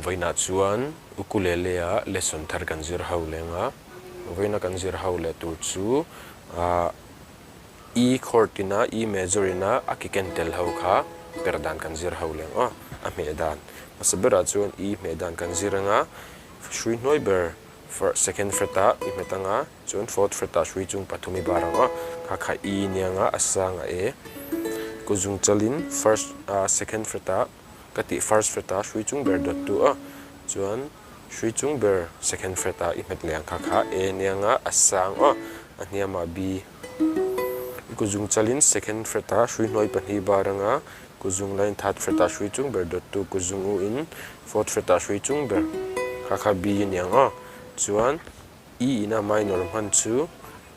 Vawiinah chuan ukulele ah lesson thar kan zir ho leng a, vawiina kan zir ho leh tur chu ah E chord ina E major ina a ki ken tel ho kha per dan kan zir ho leng aw, a hmeh dan. Hmasa berah chuan E hmeh dan kan zir anga hrui hnuai ber second fret ah i hmet anga chuan fourth fret ah hrui chung pathum i bar ang aw, kha kha E nia anga a sang a E. Kuzung chalin first ah second fret ah Ka tih first fret a hrui chung ber dawt tu a, chuan hrui chung ber second fret a i hmet leh ang kha kha A nia nga a sang aw, a hniam ah B. I kut zung chal in second fret a hrui hnuai pahnih bar anga kut zung lain third fret ah hrui chung ber dawt tu kut zung u in fourth fret ah hrui chung ber kha kha B ania ang aw, chuan E ina minor hman chu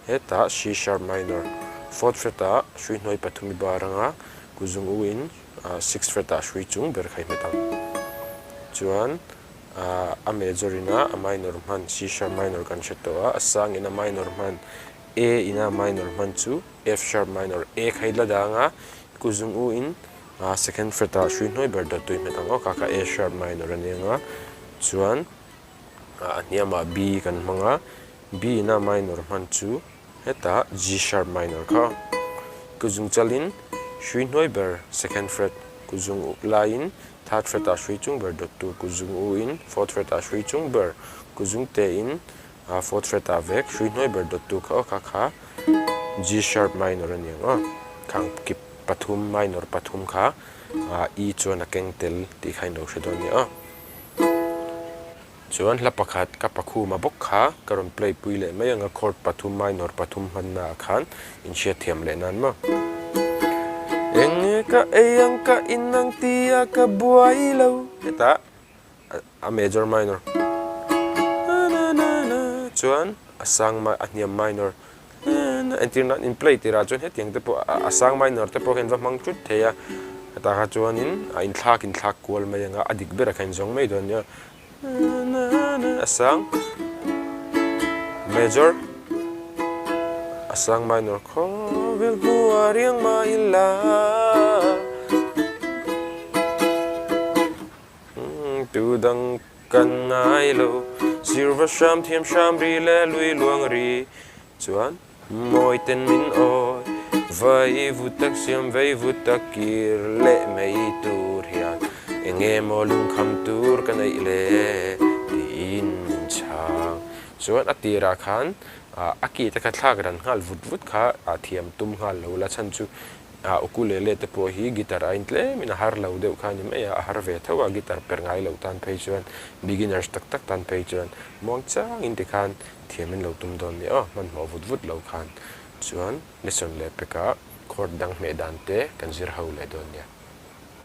hetah C sharp minor fourth fret ah hrui hnuai pathum i bar anga kut zung u in sixth fret ah hrui chung ber kha i hmet ang. Chuan a major ina a minor hman C sharp minor kan hre tawh a, a sang ina minor hman A ina minor hman chu F sharp minor A kha i la dang a, kut zung u in second fret ah hrui hnuai ber dawt tu i hmet ang aw, kha kha A sharp minor a ni ang a, chuan a hniamah B kan hmang a, B ina minor hman chu hetah G sharp minor kha kuzung chalin hrui hnuai ber second fret kuzung uk laiin third fret ah hrui chung ber dawt tur kuzung u in fourth fret ah hrui chung ber kuzung te in fourth fret ah vek hrui hnuai ber dawt tur kha aw kha kha G sharp minor a ni ang aw khang kip pathum minor pathum kha E chuan a keng tel tih kha in lo hre dawn nia aw. Chuan hla pakhat ka pakhuma bawk kha ka rawn play pui leh mai ang a, chord pathum minor pathum hmanna ah khan in hriat thiam leh nan maw. Eng nge ka ei ang ka in ang tia ka buai lo hetah a major minor na na na na chuan a sang a hniam minor na na entir nan in play tirah chuan hetiang te pawh a sang minor te pawh hian va hmang thut thei a hetah kha chuanin a inthlak inthlak kual mai ang a a dik berah khan inzawng mai dawn nia na na na a sang major a sang minor khawvel hmuh a riang mah ila tu dang Kan ngai lo, sirva hram thiam hram ri leh lui luang ri chuan mawi ten min awi. Vai vut tak siam vei vut tak kir leh mai tur hian eng emaw lungkham tur ka neih le tiin min chhang. Chuan a tirah khan a ki te kha thlak ran nghal vut vut kha thiam tum nghal lo la chhan chu A ukulele te pawh hi guitar a intlem in a har lo deuh kha a ni mai a, a har ve tho a, guitar per ngai loh tan phei chuan beginners tak tak tan phei chuan muang chang in tikhan thiam in lo tum dawn nia aw, hmanhmawh vut vut lo khan chuan lesson leh pekah chord dang hmeh dan te kan zir ho leh dawn nia.